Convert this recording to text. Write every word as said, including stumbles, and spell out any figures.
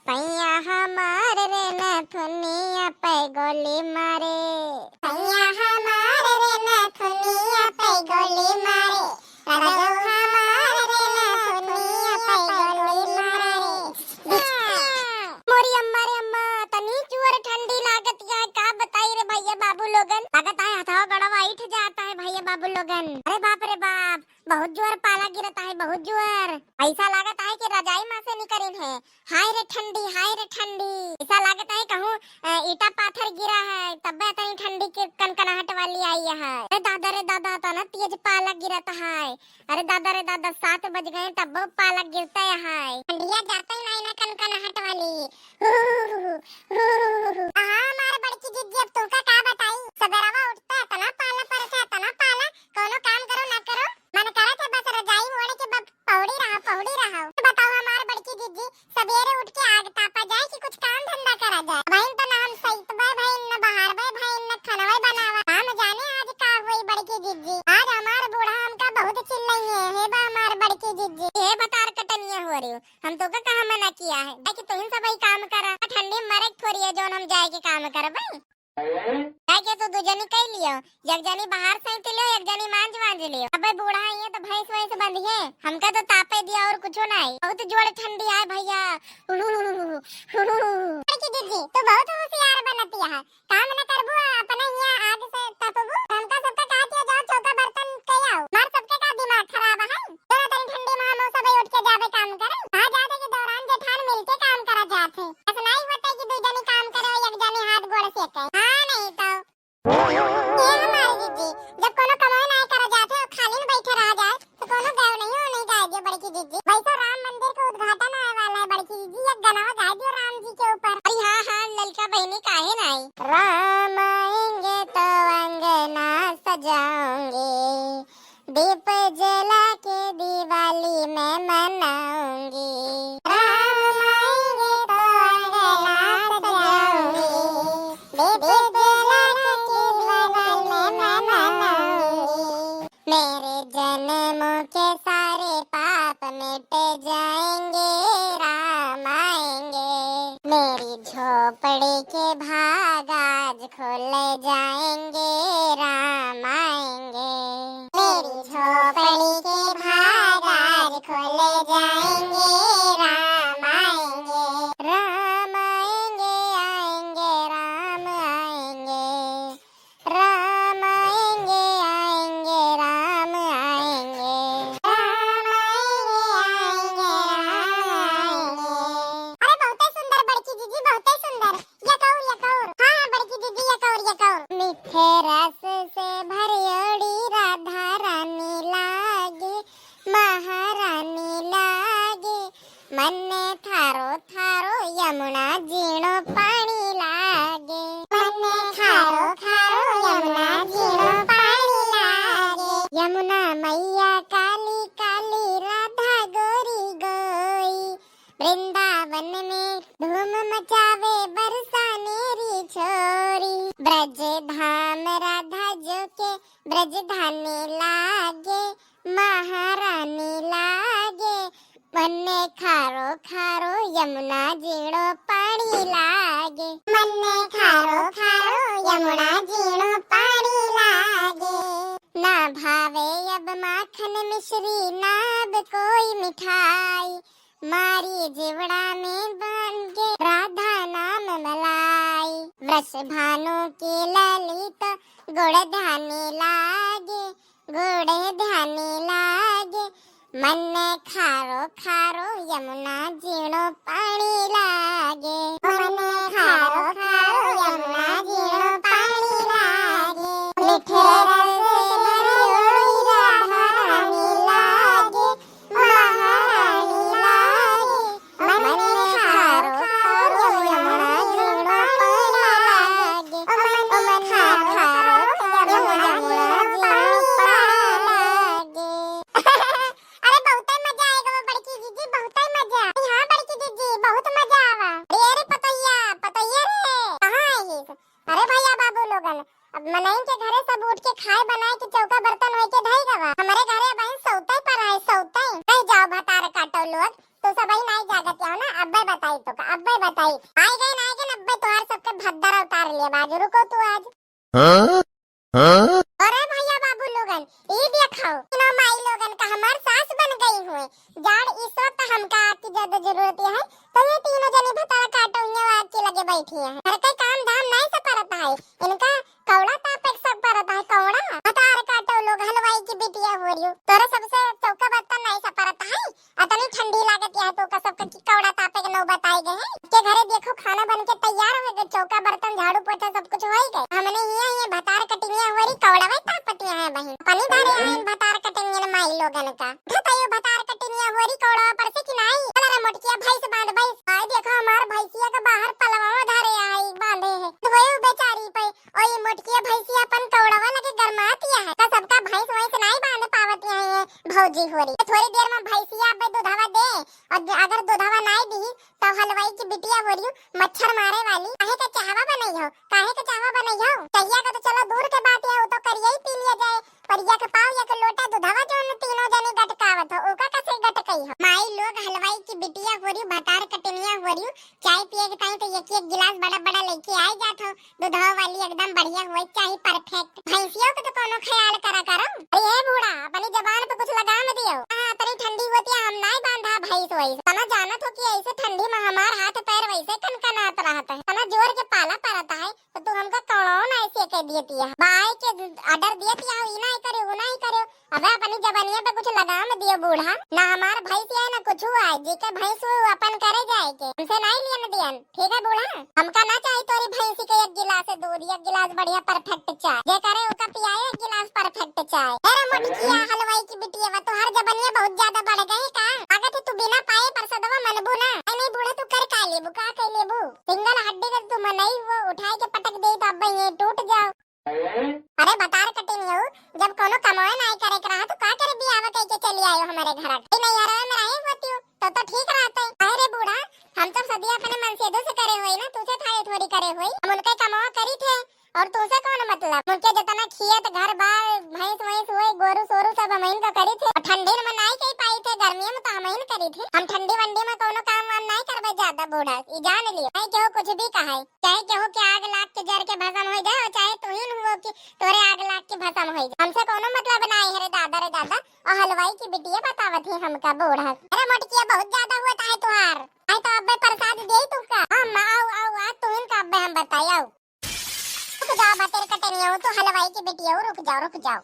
सैया हमार रे नथुनिया पे गोली मारे। सैया हमार रे नथुनिया पे गोली मारे। रजऊ हमार रे नथुनिया पे गोली मारे। मोरी अम्मा रे अम्मा, तनी जोर ठंडी लागत है, का बताई रे भैया बाबू लोगन। लागत है हथवा गड़वा उठ जाता है भैया बाबू लोगन। अरे बाप रे बाप, बहुत जोर पाला गिरत है, बहुत जोर। ऐसा लागत है कि रजाई मा से निकरिन है। हाय रे ठंडी, हाय रे ठंडी। ऐसा लागत है कहूँ, अ, ईटा पाथर गिरा है, तब्बे इतनी ठंडी के कनकनाहट वाली आई है। अरे दादा रे दादा, तना तेज पाला गिरत है। अरे दादा रे दादा, सात बज गए तब्बो पाला गिरत है। ठंडिया जाते ही नहीं ना कनकनाहट वाली। हाँ, हमार बड़की जिज्जी, अब तुमका का बताई, सबेरवा उठता इतना पाला पड़ता, इतना पाला, कोनो काम करो ना करो, मन करत है बस रजाई ओढ़ के बस पौड़ी रहा, पौड़ी रहा। तो बताओ हमार बड़की जिज्जी, सबेरे उठ के आग तापा जाए कि कुछ काम धंधा करा जाए। भाई तो ना हम सैतबे भाई, न बहारबे भाई, न खनवे बनावा। हम जाने आज का हुई बड़की जिज्जी। आज हमार बूढ़ा हमका बहुत चिल्लाई है, हे बा हमार बड़की जिज्जी। हे बतार कटनिया हो रही हो, हम तो का कहा मना किया है, जाए कि तुम सब ही काम करा। ठंडी में मरे के थोड़ी है जौन हम जाए के काम करबे। काहे के तो दू जनी कई लियो, एक जनी बहार सैत लियो, एक जनी मांज वांज लियो। अबे बूढ़ा है तो भैंस वैंस बंधिए, हमका तो तापे दिया और कुछो नहीं। बहुत जोर ठंडी है भैया। बड़की जिज्जी, तू बहुत होशियार बनती है, काम न करबू, अपना हिया आग से तपबू, हमका सबका कहा दिया जाओ चौका बर्तन के आओ, मार सबके का दिमाग खराब है। जरा तनी ठंडी में हम सब उठ के जाबे काम करे। कहा जात है कि दौरान जेठान मिलके काम करा जात है। ऐसा नहीं होता कि दू जनी काम करे और एक जनी हाथ गोड़ सेके। हाँ, नहीं तो। ये हमारी जिज्जी, जब कोनो कमाई नहीं करा जात है और खाली में बैठे रहा जाए, तो कोनो गाँव नहीं हो, नहीं गाय दियो बड़की जिज्जी। वैसे राम मंदिर का उद्घाटन होने वाला है बड़की जिज्जी, एक गाना गाय दियो राम जी के ऊपर। अरे हाँ, हाँ, ललका बहनी काहे नहीं। राम आएंगे तो अंगना सजाऊंगी, दीप जला के दिवाली मैं मनाऊंगी। राम आएंगे तो अंगना सजाऊंगी, दीप जला के दिवाली मैं मनाऊंगी। मेरे जन्मों के सारे पाप मिट जाएंगे, राम आएंगे। मेरी झोपड़ी के भाग आज खुल जाएंगे, राम आएंगे। मेरी झोपड़ी के भाग आज खुल जाएंगे, राम आएंगे। राम आएंगे, आएंगे, राम आएंगे। राम आएंगे, आएंगे, राम आएंगे। राम आएंगे, आएंगे, राम आएंगे। अरे बहुते सुंदर बड़की जिज्जी, बहुते सुंदर। एक और, एक और। हाँ, हाँ, बड़की जिज्जी, एक और, एक और। मीठे रस से भरियोड़ी राधा रानी लागे, महारानी लागे। मन्ने खारो खारो यमुना जीणो पाणी लागे। मन्ने खारो खारो यमुना जीणो पाणी लागे। यमुना मैया काली काली राधा गोरी गोई। वृंदावन में धूम मचावे बरसाने री छोरी। ब्रज धाम राधा जो के ब्रजधानी लागे, महारानी लागे। मन्ने खारो खारो यमुना जीणो पाणी लागे। मन्ने खारो खारो यमुना जीणो पाणी लागे। ना भावे अब माखन मिश्री, ना अब कोई मिठाई। मारी जीवड़ा में बांध के राधा नाम मलाई। वृषभानु की ललित गुण ध्यानी लागे, गुण ध्यानी लागे। मन्ने खारो खारो यमुना जीणो पाणी लागे। मन्ने खारो खारो यमुना जीणो पाणी लागे। मीठे रस से भरी हुई राधा रानी लागे। महारानी लागे, मन्ने खारो खारो यमुना जीणो पाणी लागे। ओ मन्ने खारो खारो यमुना जीणो पाणी लागे। अरे बहुते मजा आएगा वो बड़की जिज्जी, बहुते मजा। हाँ बड़की जिज्जी, बहुत मजा आवा। अरे, अरे पतैया, पतैया रे, कहाँ है ये? अरे भैया बाबू लोगन, अब मनई के घरे सब उठ के खाए बनाए के चौका बर्तन होई के धई गवा। हमरे घरे अबहिन सौते पर है, सौते। नहीं जाओ भतार काटो लोग, तो सबही नहीं जागत हो ना। अब्बे बताई तोका, अब्बे बताई। आइ गइन, आइ गइन, अब्बे तोहार सबके भद्दर उतार लेब आज, रुको तू आज। हाँ? हाँ? अरे भइया बाबू लोगन, ई देखो, तीनों माई लोगन का हमार सास बन गई हुए। जाड़ इस वक्त हमका आपकी ज्यादा जरूरत है, तो ये तीनों जनी भतार काटो, यहाँ आग के लगे बैठी हैं। घर के काम धाम नहीं से परत है, इनका कौड़ा तापे के सब परत है, कौड़ा। भतार काटो लोग, हलवाई की बिटिया हो रही हो, तोरे सबसे चौका बर्तन नहीं से परत है। अतनी ठंडी लागत है तो का सबके की कौड़ा तापे के नौबत आइ गए है। के घरे देखो, खाना बन के तैयार होइ गए, चौका बर्तन झाड़ू पोछा सब कुछ होइ गए। हमने हिया हिया भतार कटिनिया हो रही, कौड़ा वही तापतिया है बहिन। पानी धरे आइन भतार कटिनिया माई लोगन का। धतयो भतार कटिनिया हो रही, कौड़ा पर से कि नाई। चल रे मोटकिया, भैंस बांध भैंस। आइ देखो हमार भैंसिया के बाहर पलवा धरे आई, बांधे है। धोए बेचारी पे। ओ ये मोटकिया भैंसिया अपन कौड़वा लगे गरमातिया है। का सबका भैंस वैंस नाई बांध पावतिया है ये भौजी हो रही। थोड़ी देर में भैंसिया अबे दूधवा दे, और द-, अगर दूधवा नाई दी, तो हलवाई की बिटिया हो रही हूँ, मच्छर मारे वाली। काहे का चाहवा बनई हो, काहे का चाहवा बनई हो? कहिया का तो चलो दूर के बात है, वो तो करिए ही पी लिया जाए, पर या के पाव या के लोटा दूधवा जो न तीनों जनी गटकावत हो, ओका कैसे गटकई हो? माई लोग, हलवाई की बिटिया हो रही हूँ, भतार कटिनिया हो रही हूँ, चाय पिए के ताई तो एक एक गिलास बड़ा बड़ा लेके आइ जात हो, दूधवा वाली एकदम बढ़िया होए चाही, perfect। भैंसियों के तो कोनो ख्याल करा करो। अरे ए बूढ़ा, अपनी जबान पे कुछ लगाम दियो। हाँ, इतनी ठंडी होती है, हम नाई बांधा भैंस वैस। तना जानत हो कि ऐसे ठंडी में हमार हाथ पैर वैसे कनकनात रहत है। तना जोर के पाला परत है, तो तू हमका कौनो ना ऐसे कह दिए तिया। बाय के order दिए तिया, ई नाई करे, वो नाई करे। अबे अपनी जबानिया पे कुछ लगाम दियो बूढ़ा। ना हमार भैंस है ना कुछ है, जेके भैंस हुए वो अपन करे जाए के। हमसे नाई लियन दियन, ठीक है बूढ़ा? हमका ना चाही तोरी भैंसी के एक गिलास दूध, एक गिलास बढ़िया perfect चाय। जे करे ओका पियाए एक गिलास perfect चाय। अरे मोटकिया हलवाई की बिटिया, तोहार जबानिया बहुत ज्यादा बढ़ गई का? अगर तू बिना पाए परसदवा मनबू ना। नहीं, नहीं बूढ़ा, तू कर का लेबू, का कर लेबू? सिंगल हड्डी का तू मनई हुआ, उठाए के पटक दे तो अब ये टूट जाओ। अरे भतार कटिनिया हो, जब कोनो कमाए नाई करे के रहा तो का करे बियाह कई के चली आयो हमारे घर? ए नैहरा में रहे होती हो तो, तो ठीक रहते। अरे बूढ़ा, हम तो सदिया अपने मनसेदो से करे होई ना, तुझे थाए थोड़ी करे होई। हम उनके कमावा करी थे और तुझे कौन मतलब? उनके जितना खेत घर बार भैंस वैंस हुए, गोरू सोरू सब हम इनका करी थे। और ठंडी में नाई कही पाई थे, गर्मी में तो हम ही करी थे। हम ठंडी वंडी में कोनो काम वाम नाई करबे ज्यादा बूढ़ा, ई जान लियो। नहीं केहू कुछ भी कहे, चाहे केहू के आग लाग के जर के भसम हो जाए और चाहे तुहिन हुओ कि तोरे आग लाग के भसम हो जाए, हमसे कोनो मतलब नाई है रे दादा, रे दादा। और हलवाई की बिटिया बतावत ही हमका बूढ़ा। अरे मोटकिया बहुत ज्यादा हुआ है तुहार, आई तो अब्बे प्रसाद दे तुमका। हाँ माँ, आओ आओ, आज तुहिन का अब्बे हम बताई, आओ। रुक जाओ बतेर कटनिया हो, तो हलवाई की बिटिया हो, रुक जाओ, रुक जाओ।